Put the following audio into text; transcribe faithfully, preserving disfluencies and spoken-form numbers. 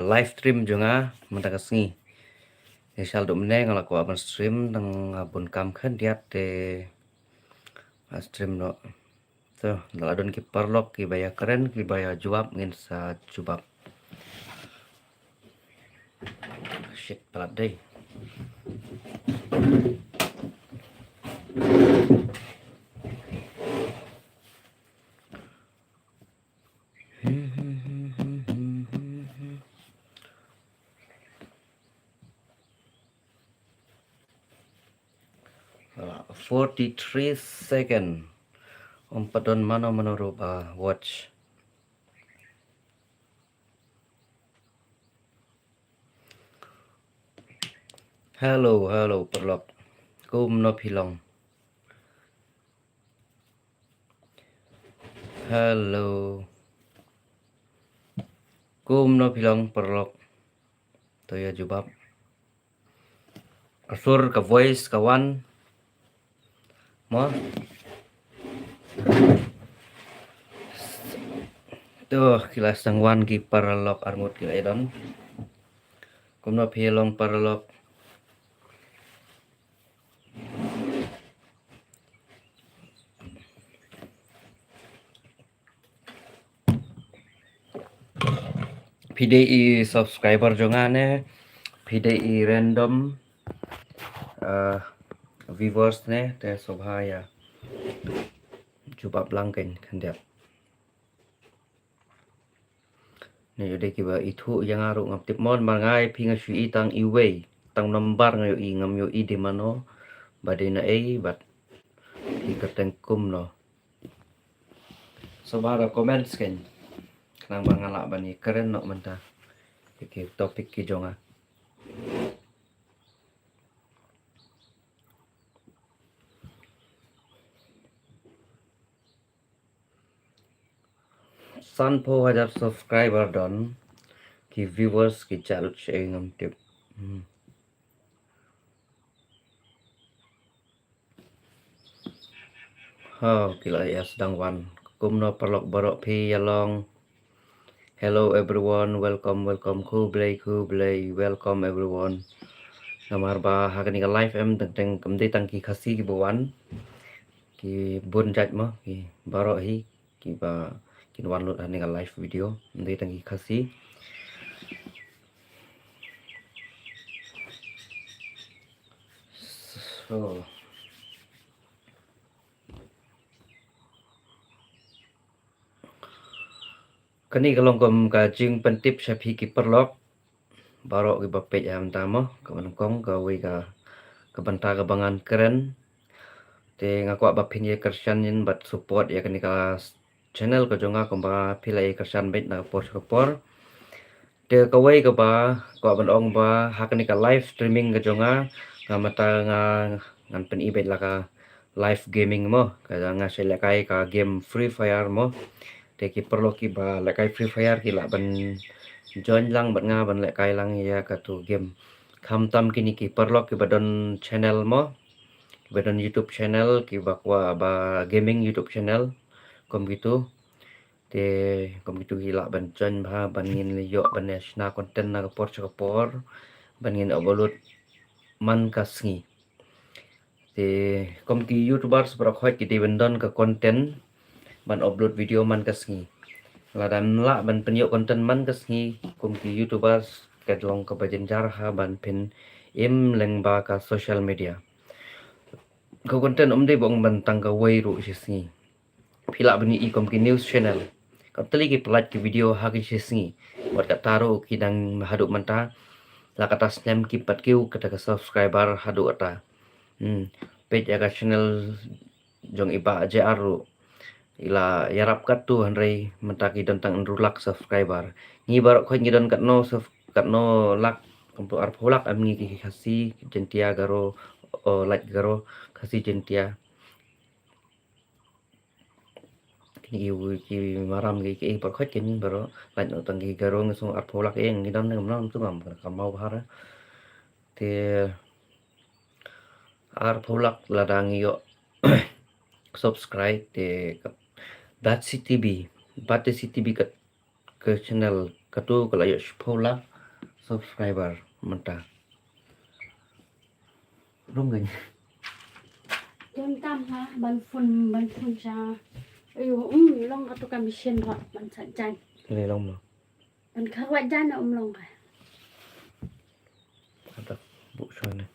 live stream jong nga mynta ka sngi. Ngi shah duh mynne nga la kwah ban stream tang, ah, bun kam khyndiat te, ah, stream noh. To, la don ki paralok kiba ïakren, kiba ïajubab, ngin sa jubab. Shit, palat dei. Ah, forty-three second. Ym pat don mano mano ruh ba watch. Hello, hello, paralok. Kumno phi long? Hello. Kumno phi long, paralok? To ïa jubab. Ka sur, ka voice ka wan. Mo. To, ki la sdang wan ki paralok arngut ki la ïadon. Kumno phi long, paralok? Phi dei i subscriber jong nga ne phi dei i random, eh, viewers ne, te sngewbha ïa jubab lang khyndiat. Ne ïoh dei kiba ithuh ïa nga ruh ngam tip mo, namar nga ïa phi nga shu i tang iwei, tang number nga ïoh i, ngam ïoh i dei mano, ba dei na ei, bad phi kyrteng kumno. Sngewbha da comment skhem. Khnang ba nga lah ban ïakren noh mynta ïa ki topic ki jong nga. Sanphew hajar subscriber don, ki viewers ki judge ei ngam tip. Hmm. Ha, ki la ïa sdang wan. Kumno paralok baroh phi ïa long? Hello everyone, welcome, welcome. Khublei, khublei, welcome everyone. Namar ba ha kane ka live em teng teng kam dei tang ki Khasi kiba wan. Ki bun jait mo, ki baroh hi kiba kin wan lut ha kane ka live video. Ym dei tang ki Khasi. So, kane ka long kum ka jingpyntip sha phi ki paralok baroh kiba peit ha mynta mo, kaba nyngkong kawei ka, ka bynta kaba ngan kren. Te nga kwah ba phin ïa kyrshan ïa bad support ïa kane ka channel ka jong nga kumba phi la ïa kyrshan beit na ka por sha ka por. Te kawei kaba kwah ban ong ba ha kane ka live streaming ka jong nga, nga mynta nga ngan pyni beit la ka live gaming mo, ka nga sa lehkai ka game Free Fire mo. Te ki paralok kiba lehkai Free Fire ki lah ban join lang bad nga ban lehkai lang ïa katu game. Khamtam kine ki paralok kiba don channel mo, kiba don YouTube channel, kiba kwah ba gaming YouTube channel kum kitu. Te kum kitu ki lah ban join bha, ban ngin ïoh ban ïa shna content na ka por sha ka por, ban ngin upload man ka sngi. Te kum ki YouTubers baroh khoit ki dei ban don ka content ban upload video man ka sngi. Lada ym lah ban pynïoh content man ka sngi, kum ki YouTubers ka long kaba jynjar ha ban pyn-im lyngba ka social media. Ka content ym dei ba ong ban tang kawei ruh shi sngi. Phi lah ban ïohi kum ki news channel, katto katne ki pynlait ki video ha ki shi sngi. Wat kata ruh ki dang haduh mynta, la kata snem kim pat kiew kata ka subscriber haduh kata. Hmm. Peit ïa ka channel jong i Bah J R ruh, i la ïarap katto hynrei mynta ki don tang hynriew lak subscriber. Ngi baroh khoit ngi don katno sub-, katno lak, kumto arphew lak em ngi ki Khasi, Jaintia, Garo, oh, lait Garo, Khasi, Jaintia. Kine ki, ki maram ki, ki baroh khoit kine baroh, lait noh tang ki Garo ngi shu arphew lak ïa ngi don ne kumno kumto ngam kynmaw bha. Te arphew lak lada ngi ïoh subscribe te ka Batesi TV, Batesi TV ka, ka channel katu ka la ïoh shiphew lak, Subscriber mynta. Rung gan. Don kam ha ban phone ban phone sha. Ayo, um long ka tu ka machine ba ban sa jan. Ni long mo. Ban ka wa jan um long ka. Ada bu sha ne.